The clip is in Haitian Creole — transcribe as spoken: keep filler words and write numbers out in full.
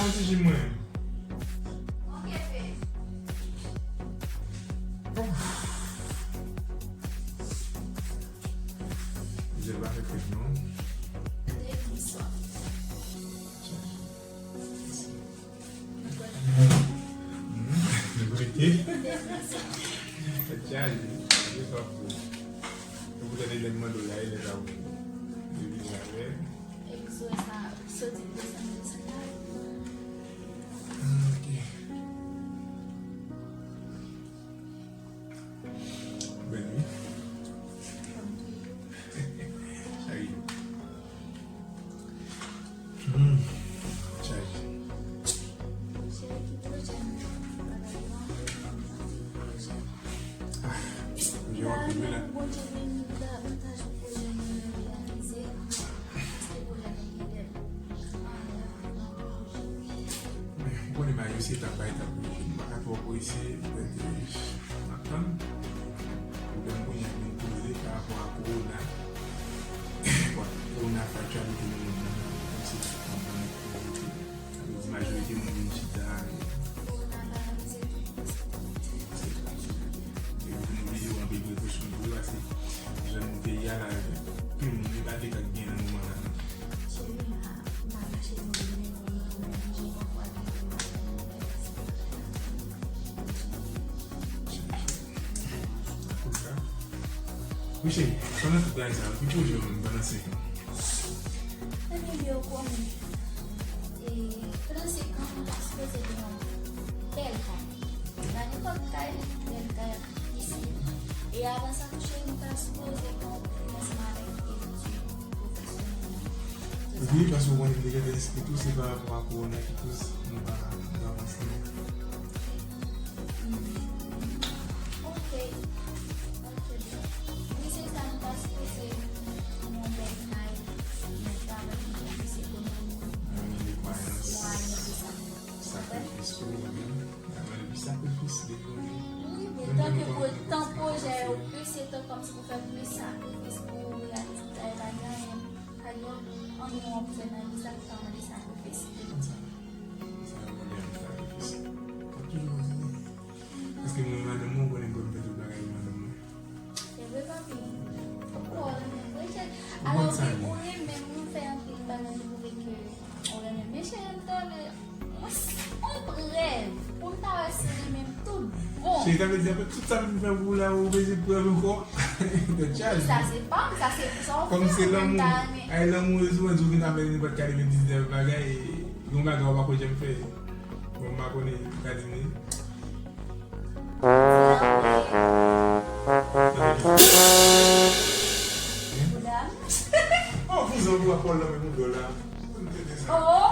Yon ti ji mwen. Ouf. Jèl pa fè frèt non. Hmm, nou rete. Fèt chaje. Fèt chaje. Ou poutèt lè m mande w la, e lè sa ou vini avè l. Egzo sa soti desann, desann la. Ah, ok. Bèl wi. Chaje. Hmm. Chaje. Ah, m gen anpil wi la. Ou konnen bagay yo se etap pa etap wi. M pa ka twò prese, petèt, m ap tann. Pwoblèm kounye a vin poze pa rapò a kowona. Bon, kowona fè aktyalite nan mond lan, kòmsi tout moun nan aktyalite. Sa vle di majorite moun vin chita. E pou nou vle yo anpil prekosyon pou yo, paske jan nou peyi a la, anpil moun li pa te ka gen nan moman la. Wi cheri, pandan tout bagay sa yo, ki pwojè w menm pandan senk an? Ebyen, byen, ou konnen, e, pandan senk an, mwen ta sipoze gen yon bèl kay. E pa nenpòt kay, bèl kay ak pisin. E avan sa tou, cheri, mwen ta sipoze gen yon finansman avèk etid pwofesyonèl mwen. Wi, paske ou konnen m te gentan eksplike tou, se pa rapò a kowona ki koz nou pa avanse. Hmm. Ok. Ok, byen. Wi, se sa, nou ta sipoze gen yon bèl kay, yon travay ki gen plis ekonomi, gen plis mwayen de sa. Sakrifis tou, wi. Travay gen plis sakrifis depi w gen. Wi, men tanke pou tan pwojè yo plis, se tan kòmsi pou fè plis sakrifis pou reyalize bagay la, pa gen anyen, anyen w ap fè nan vi sa ki pa mande sakrifis. Sa yo mande anpil sakrifis. Fòk toujou kontinye. Paske mwen e madanm mwen, ou konnen m pral fè tout bagay pou madanm mwen. Se vre, papi. Ou kwè w renmen m vre, cheri. Ou konn sa, wi. Ou renmen m, ou fè anpil bagay pou pwouve ke ou renmen m. Men cheri, m ta vle, mwen, mwen rèv pou m ta wè si w renmen m tout bon. Cheri, sa vle di, apre tout sa m fè pou ou la, ou bezwen prèv ankò? Tèt chaje. Sa se pa m, sa se sa w fè, mwen ta renmen. Kòm se lanmou. Ay, lanmou, e souvan di w vin avè nenpòt kalite diznèf bagay, e yon bagay ou pa ko janm fè. Bon, m pa konnen, ou ka di m li. Oh, vouze pou apòl nan men moun la. Oh.